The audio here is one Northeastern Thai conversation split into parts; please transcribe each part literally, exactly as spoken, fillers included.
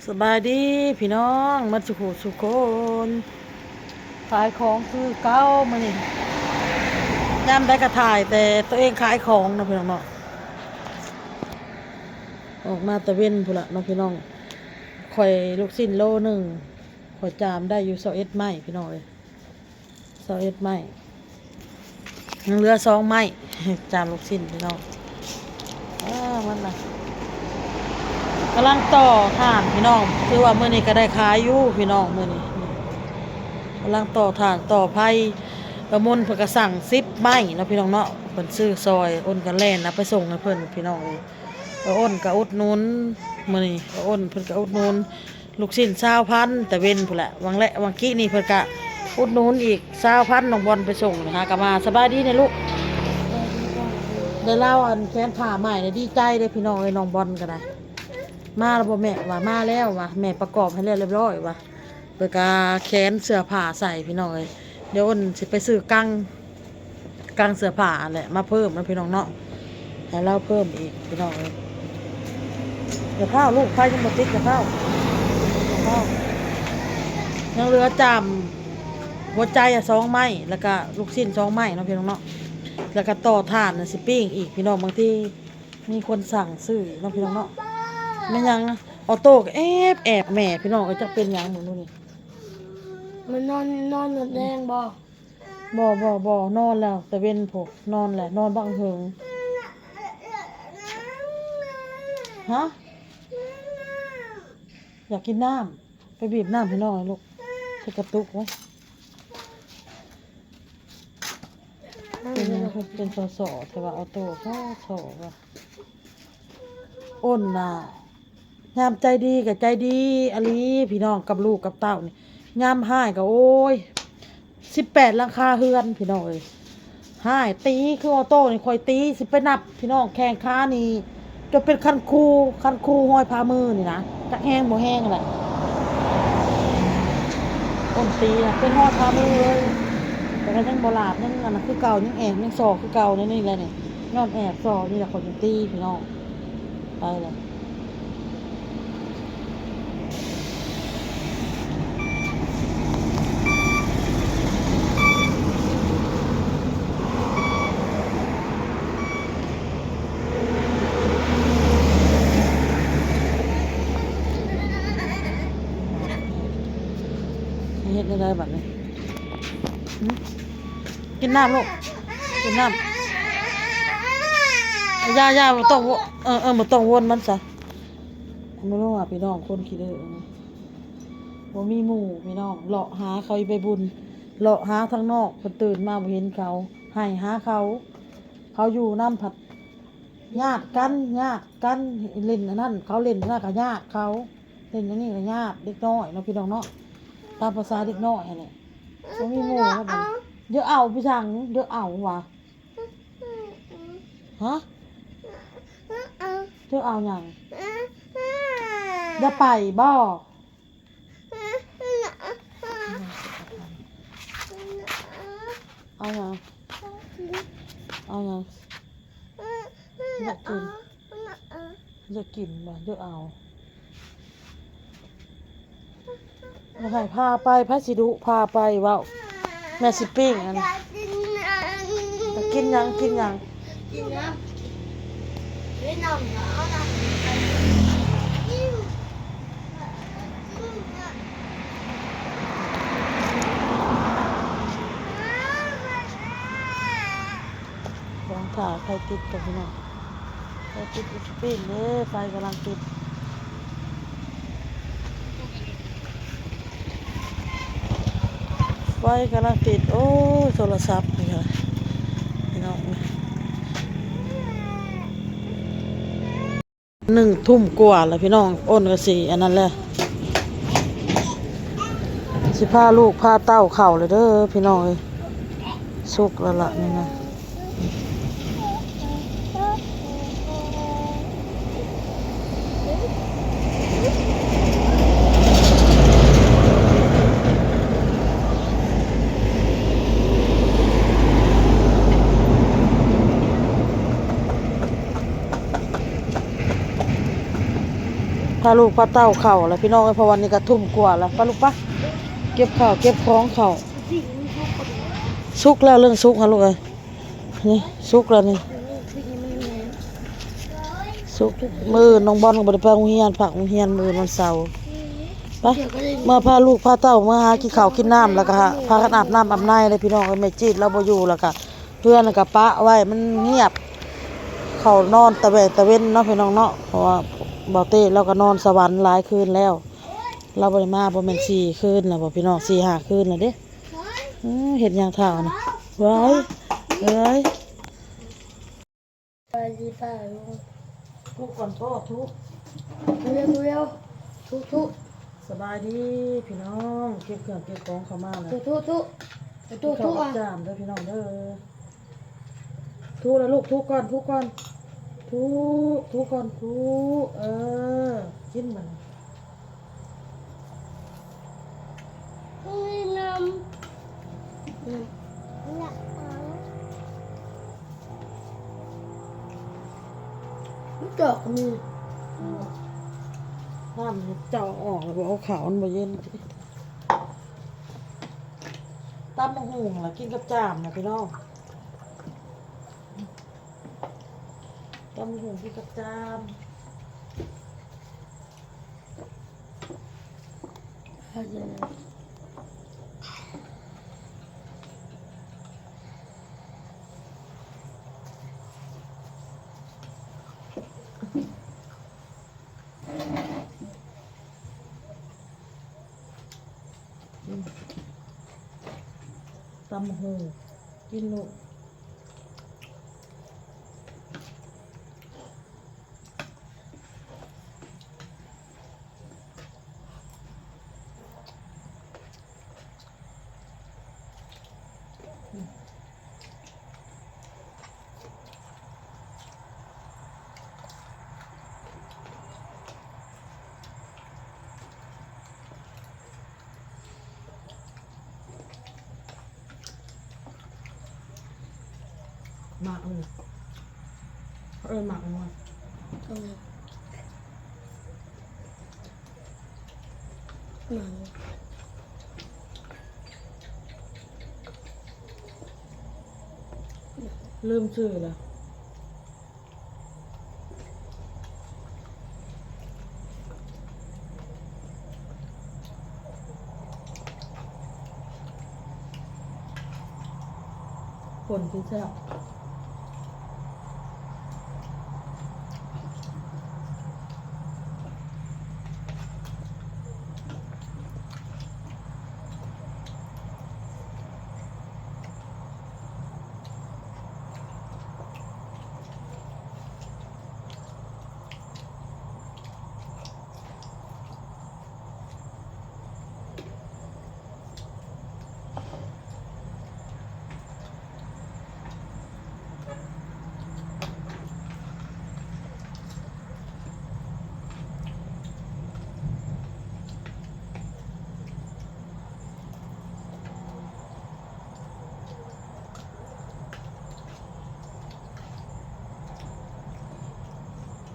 สบายดีพี่น้องหมดสุขุสุคน ขายของคือเก่ามื้อนี้ ยามใดก็ถ่ายแต่ตัวเองขายของเนาะพี่น้องเนาะ ออกมาตะเวนพุ้นละเนาะพี่น้อง ข่อยลูกชิ้นโลหนึ่ง ข่อยจามได้อยู่ซาวเอ็ดไม้พี่น้องเอ้ย ซาวเอ็ดไม้ ยังเหลือสองไม้ จามลูกชิ้นพี่น้อง เออมันละกำลังต่อถ่านพี่น้อง คือว่ามื้อนี้ก็ได้ขายอยู่พี่น้อง มื้อนี้กำลังต่อถ่านต่อไฟ ประมวลเพิ่นก็สั่งสิบไม้เนาะพี่น้องเนาะ เพิ่นซื้อซอยโอนกันแล่นนะไปส่งให้เพิ่นพี่น้องเลย ก็โอนก็อุดหนุน มื้อนี้ก็โอนเพิ่นก็อุดหนุน ลูกชิ้นซาวพันแต่เว้นพุ้นละวังและวังกี้นี่เพิ่นกะอุดหนุนอีกซาวพันน้องบอลไปส่งนะคะก็มาสบายดีเนี่ยลูก ได้เล่าอันแขนผ้าใหม่เนี่ยดีใจเลยพี่น้องเลยน้องบอลก็ได้ มาแล้วบ่แม่ว่ามาแล้วว่าแม่ประกอบให้แล้วเรียบร้อยว่าเพิ่นกะแขนเสื้อผ้าใส่พี่น้องเลยเดี๋ยวอ้นสิไปซื้อกัง กางเสื้อผ้าแหละมาเพิ่มนะพี่น้องเนาะให้เราเพิ่มอีกพี่น้องเอ้ยอย่าเผาลูกไฟยังบ่ติดอย่าเผาอย่าเผายังเหลือจามหัวใจอ่ะสองไม้แล้วก็ลูกชิ้นสองไม้เนาะพี่น้องเนาะแล้วก็ต่อถ่านน่ะสิปิ้งอีกพี่น้องบางทีมีคนสั่งซื้อเนาะพี่น้องเนาะไม่ยังออโต้ก็แอบแอบแม่พี่น้องเอ้ยจักเป็นหยังมื้อนี้ มันนอนนอนหนวดแดงบ่ บ่บ่บ่นอนแล้วแต่เว้นพวกนอนแหละนอนบังเหิงฮะอยากกินน้ำไปบีบน้ำให้น้องหน่อยลูกใส่กระตุกไว้เป็นหยังเป็นสอสอแต่ว่าเอาตัวสอสอว่ะอ้นน่ะ ยามใจดีก็ใจดีอะลีพี่น้องกับลูกกับเต้านี่ยามฮ้ายก็โอ้ยสิบแปดหลังคาเฮือนพี่น้องเอ้ยฮ้ายตีคือออโต้นี่ข่อยตีสิไปนับพี่น้องแข้งขานี่จนเป็นคันคูคันคูห้อยพามือนี่นะจักแฮงบ่แฮงแหละคนตีนะเป็นห้อยพามือเลยแต่ก็ยังบ่หลาบยังอันนั้นคือเก่ายังแอบยังซอกคือเก่าในนี่แหละนี่ย้อนแอบซอกนี่แหละข่อยยังตีพี่น้อง ไปเลยเฮ็ดได้ได้บัดนี้หึกินน้ำลูกกินน้ำอย่าอย่าบ่ต้องวเออเออบ่ต้องวนมันซะ บ่รู้ว่าพี่น้องคนขี้ดื้อนะบ่มีหมู่พี่น้องเลาะหาเขาอีไปบุญเลาะหาทางนอกเพิ่นตื่นมาบ่เห็นเขาไห้หาเขา เขาอยู่นำผัดญาติกันญาติกันเล่นอันนั้นเขาเล่นอันนั้นก็ญาติเขาเล่นอันนี้ก็ญาติเด็กน้อยเนาะพี่น้องเนาะตามภาษาเด็กน้อยหั่นแหละบ่มีหมู่แล้วบัดนี้เดี๋ยวเอาพี่สังเดี๋ยวเอาว่ะ ฮะเจ้าเอาหยังอย่าไปบ่เอาหยังเอาหยังอยากกินอยากกินบ่เจ้าเอา บ่ให้พาไปไผสิดุพาไปเว้าแม่สิปิ้งอันจะกินหยังกินหยังกินน้ำกินน้ำเอาน้ำลองถ่าไฟติดกับพี่น้อง ไฟติดสปริงเด้อไฟกำลังติดไฟกำลังติดโอ้ยโทรศัพท์นี่ค่ะพี่น้องหนึ่งทุ่มกว่าแล้วพี่น้องอ้นก็สิอันนั้นแหละสิพาลูกพาเต้าเข้าเลยเด้อพี่น้องเอ้ยสุกแล้วล่ะนี่นะ พาลูกพาเต้าเข้าแล้วพี่น้องเอ้ย เพราะวันนี้ก็ทุ่มกว่าแล้ว ไปลูกปะ เก็บข้าวเก็บของเข้า สุกแล้ว เรื่องสุกฮะลูกเอ้ย นี่สุกแล้วนี่ สุก มื้อน้องบอลก็บ่ได้ไปโรงเรียน พักโรงเรียนมื้อวันเสาร์ ไป เมื่อพาลูกพาเต้า เมื่อหากินข้าวกินน้ำ แล้วก็หา พากันอาบน้ำอาบในเลยพี่น้องเอ้ย แม่จีดเราบ่อยู่ แล้วก็เพื่อนก็ปะไว้ มันเงียบ เขานอนตะแวงตะเว็นเนาะพี่น้องเนาะ เพราะว่าบ่าวเต้เราก็นอนสวรรค์หลายคืนแล้ว เราบ่ได้มาบ่แม่นสี่คืนแล้วบ่พี่น้อง สี่ห้าคืนแล้วเด้ เออ เฮ็ดหยังเฒ่านะ ว้าย เอ้ย สบายดีป้าลุง ทุกข์ก่อนโต ทุกข์ เร็วเร็วทุกทุก สบายดีพี่น้อง เก็บเครื่องเก็บของเข้ามาแล้ว ทุกทุกทุกทุก กินข้าวกับจ้ามเด้อพี่น้องเด้อ ทุกข์แล้วลูก ทุกข์ก่อน ทุกข์ก่อน ทุกข์ ทุกข์ก่อน ทุกข์ เออ กินมัน มีน้ำ น้ำ น้ำจอกมี น้ำเจ้าออกแล้วบ่เอาขาวมันบ่เย็น ตำบักหุ่งล่ะ กินกับจ้ามนะพี่น้อง ตำบักหุ่งกินกับจ้าม ตำบักหุ่งกินลูก หมากเลย เออ หมากเลย เออ หมาก ลืมชื่อแล้ว คนที่แซ่บ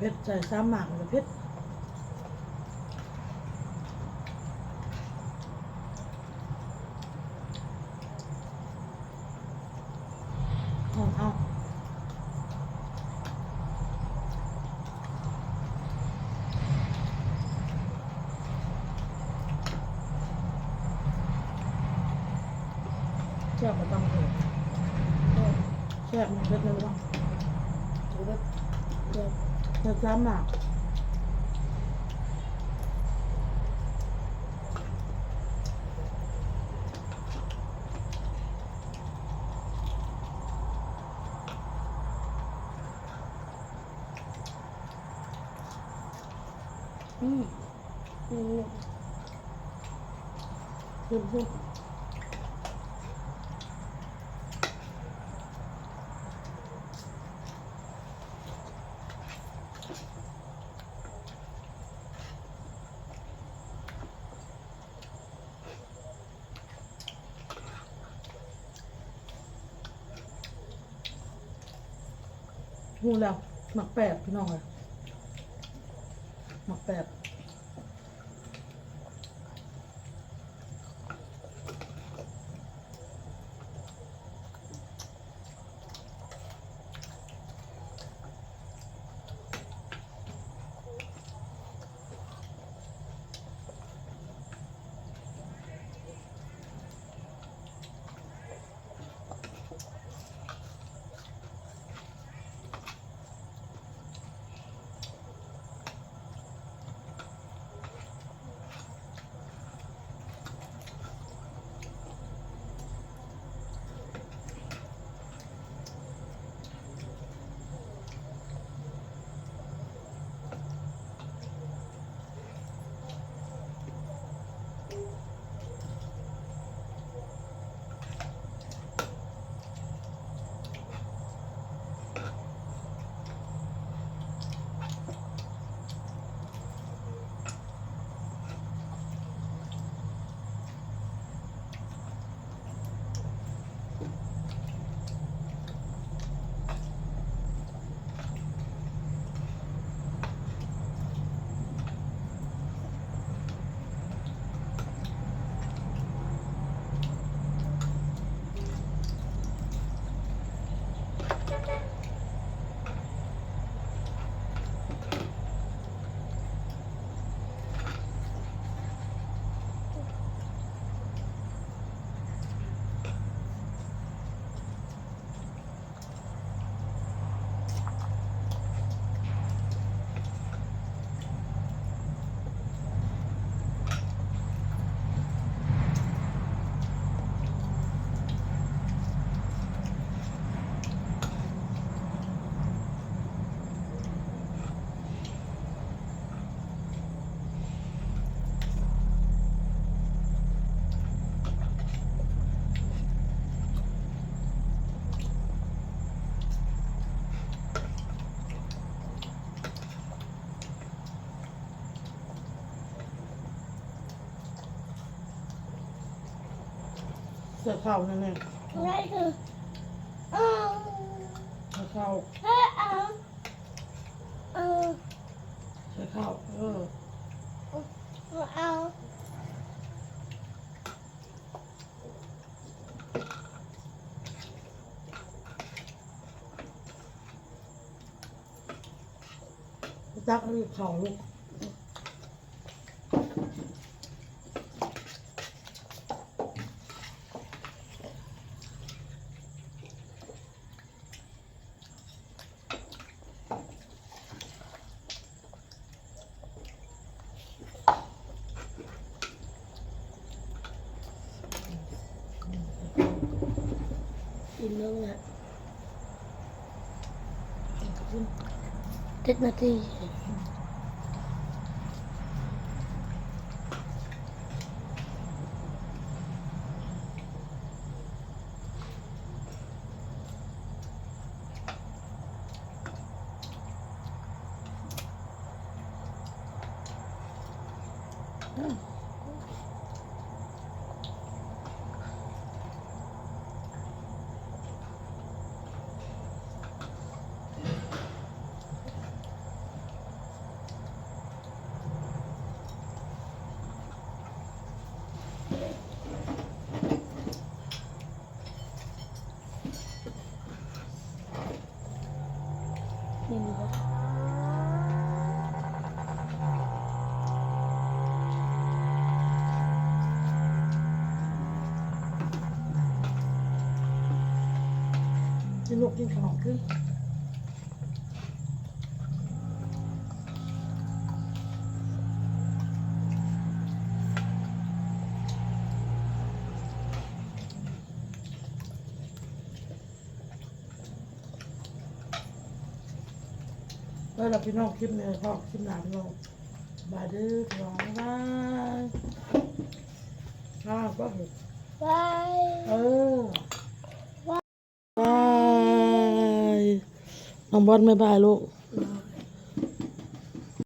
เผ็ด ใส่สามหมากมันก็เผ็ด เอา เอา แซ่บบ่ตำบักหุ่ง แซ่บ มันเผ็ดเลยว่ะ เผ็ด เผ็ดจ้ามาก อืม อืม อืม อืม ฮู้แล้ว หมากแปบ พี่น้องเอ้ย หมากแปบ ใส่ข้าวนั่นเอง ไม่คือเอา ใส่ข้าว ให้เอาเอา ใส่ข้าวเออ เอา ตักเอาข้าวลูก กินแล้วเนี่ย เจ็ดนาที นี่มันก็ กินลูกกินข้าวขึ้น แล้วเราพี่น้องคลิปนี้พอคลิปหน้าพี่น้องบายเด้อพี่น้องบายบายอ่าก็เห็น บาย เออ บาย น้องบอลบายบายลูก